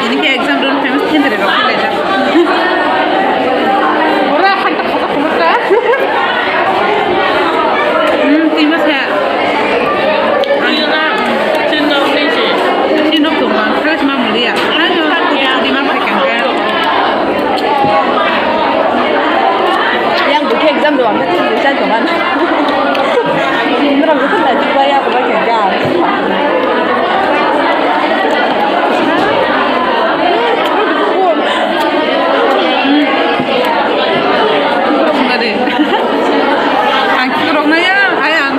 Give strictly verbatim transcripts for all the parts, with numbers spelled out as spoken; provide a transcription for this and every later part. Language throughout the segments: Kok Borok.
Tini exam room famous thendere rok khe laijak. Ora khan ta khata khumukta. Hmm, twi ma saya. Twi nok tong ma, khalas ma mulia. Hai no, twi ma phai kang khe. Yang buke exam do ang khe twi sa tong an. Nora buke na twi ba ya ko ba khe ga. Ang kikoroknai ya, ai ang.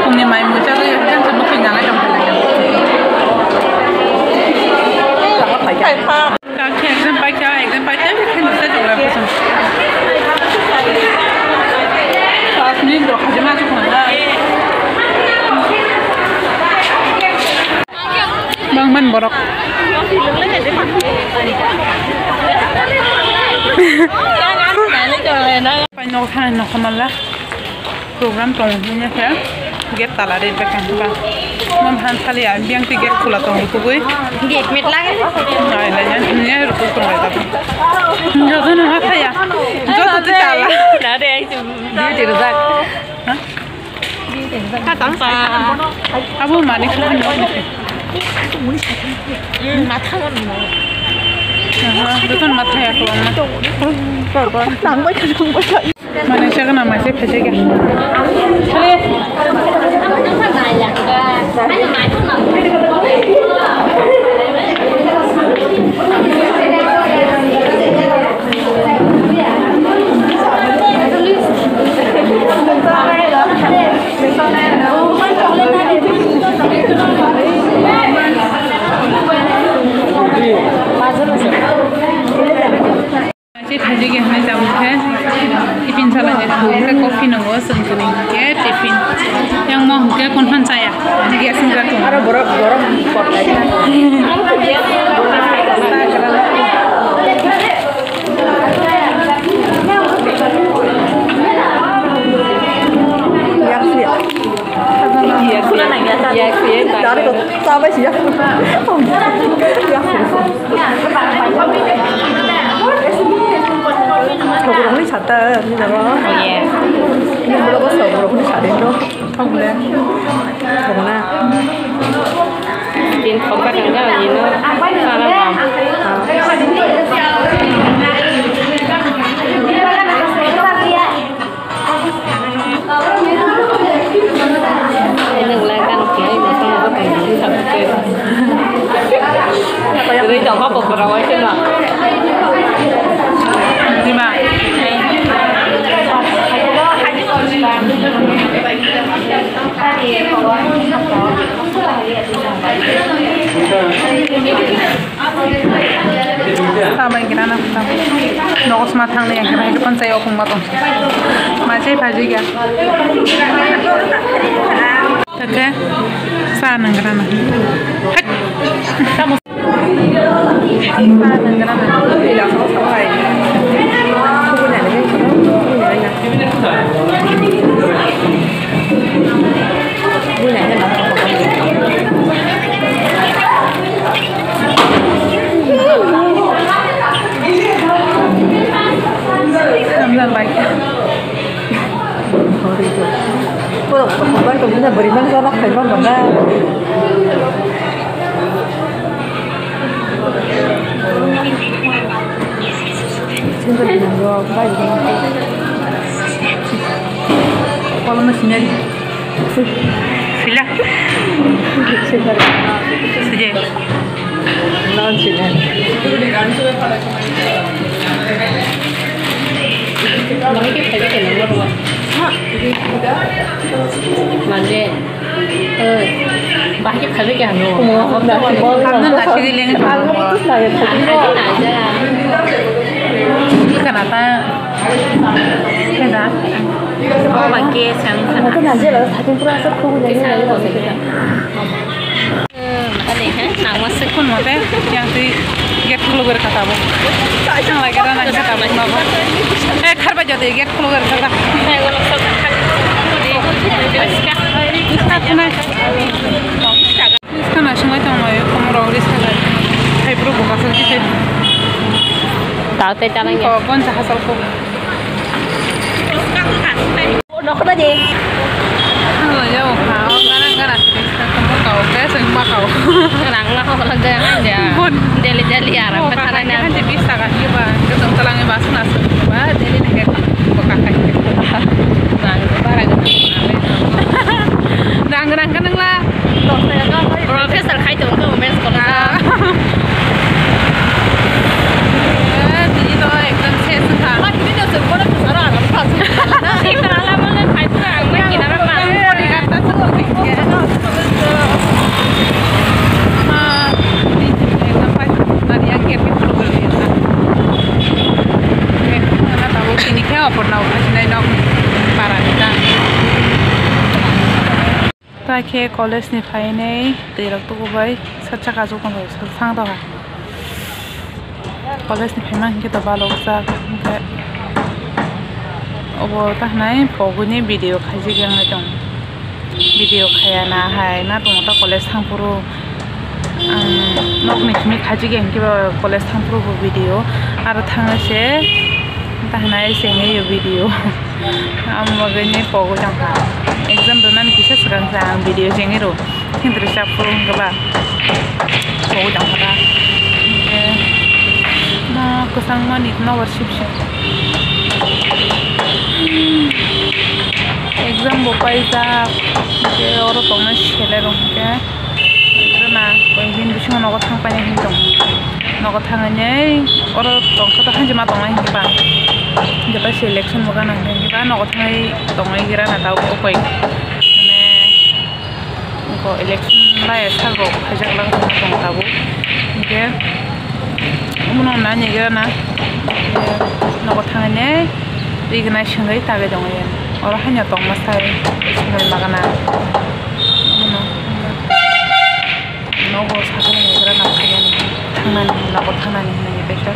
Pungni mai mucha do yang jang jang bukui nangai tong khala. Kakhe exam paikha, exam paikha, exam paikha, exam paikha. Class ni dok hajima chukmana. Bangman borok. Pai nok thani nok mala. Program tong hwnwi khe gate tala ri bwkha ba. Mon han sali a biyang ti gate khula tong kubui. Gate met lage. Ai lai ya, ni ai rupu tong lai ta. Joto no ha thaya. Joto ti tala. Na de ai tu. Duty rijak. Ha? Duty rijak. Ka tang pa. Abo mani kha. Hmm, matha mon mo. Aha, joto matha ya ko ma. Tang bai ka, tang bai ka. Mane chakna mai se phese khe. Major major. Machi phaijak ya hwnwi tabuk khe tiffin salai de thung khe coffee nango chwng tini hwnkhe tiffin. Yang mo hwnkhe konfan chaya. Gas wngkha tong. Aro borok, borok kotai. Yak suya. Yak suya. Dari ko tabai siya. Yak suya. Thok rok ni sata ni jaro. Oh, yeah. Ni bolo ko sok rok ni sari no. Thok le. Thok na. Tin thok ka tang ka ni no. Sara bam. Sabai grana khutam. Nogo sma thangni ekhe bai phone chai okung ma tong. Ma chai phaji ga. Thakhe sa nang grana. Hai. Sa nang grana. Hamjak bai khe. Pura kotor bai tongmani bwrwi mani jora khaima bana. Kolomno sinari. Sila. Sila. Sila. Non sila. Mande. Bahai khe phaibai khe hano. Hano naisidi leng. Kana ta keda. Oh, ba ke sang kana. Nangma se kun mate yang twi. Khulugwi rwkha tabuk. Thang lai khe rana khe tabuk nogo. Eh, kharbai jodi gate khulugwi rwkha ta. Riska na swngai tong lai, komoro riska lai. Hai bro bo kasal khe. Tao tei tanang ya. Ko gonja hasal ko. Nokna je. Ano ya, o ha, o gana gana. Kamu kau, kayak sering bakau. Rang lah, kalau dia kan dia. Bon. Jali jali ya, oh, rapat kakak, karena kan jadi bisa kan, iya, Bang. Ketemu telangi basu nasu, Bang. Jadi nih, kayak buka kayak gitu. Rang, barang. Rang, rang, kan lah. Professor khai tong khe women's college. Ah. Eh, tini to ekdom ses wngkha. Ma tini to se bono kusaro aram sa. Sita ala bono khai pura ang mai kinara ma. Bodyguard ta se ko. Ma tini ekdom pai. Nari yang gate ni photo gol ni ta. Oke, ana tabo tini khe opor na ukhai sinai nok para ni ta. Ta khe college ni phainai twi rok tubu bai sa chaka chuk tong thang tong kha. College ni phaima hinkhe to balok jak hinkhe obo ta hinai pogwi ni video khaijak yang tong. Video khaya na hai ma tong ta college thang phuru ang nok ni simi khaijak yang hinkhe ba college thang phuru bo video aro thang se ta hinai chengwi video. Amo bagwi ni pogwi tongkha. Exam rwnani kisa swkang se ang video chengwi rw. Hindri chapro wngkha ba. Pogwi tongkha ta. Hwnkhe no kwchangmani nobar sip sip. Exam bo paijak. Hwnkhe oro tongnai selai rok hwnkhe. Rwna, koi hini bisingo nogo thang paina hini tong. Nogo thangwi nei, oro tongkha to hanjima tongnai hini ba. Hingke ta selection bo gana hini ba nogo thangwi tongwi gira na ta o koi. Mane, ko election bai sak rok khaijak lang tong tabuk. Hingke, omono nani gira na, nogo thangwi nei, rignai sengwi tagwi tongwi. Oro haino tongma sai, swnai magana. Omono. Nogo sakani hwngra na phainani thangnani nogo thangnani hwnwi paikha.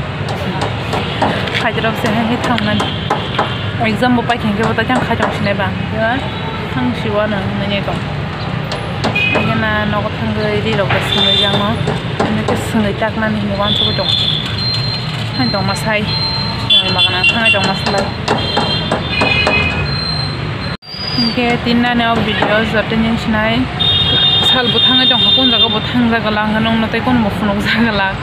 Khaijrok se hai thangnani exam bo paikha hwnkhe bo tei khaijrok sinai ba thang siwano hwnwi tong. Hwnkhe na nogo thangwi rirok bai swngwi jangno hwnwi khe swngwi taknani hwnwi uansugwi tong. Hai tongma sai swngwi magana thangwi tongma slai. Hingke tini nani o video joto ni sinai sal bo thangwi tongkha, kun jaga bo thang jaga lang, nung no tei kun bo phunuk jaga lang,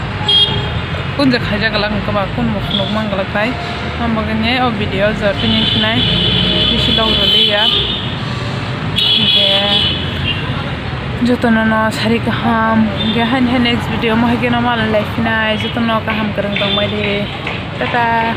kun je khai jaga lang, hingke ba kun bo phunuk mang jaga tai. Hambo khe ne o video joto ni sinai bisi log rwliya. Hingke joto no no sari kaham, hingke haini hai next video mo hai khe no malai lai phinai, joto no kaham kwrwng tong bai di, tata.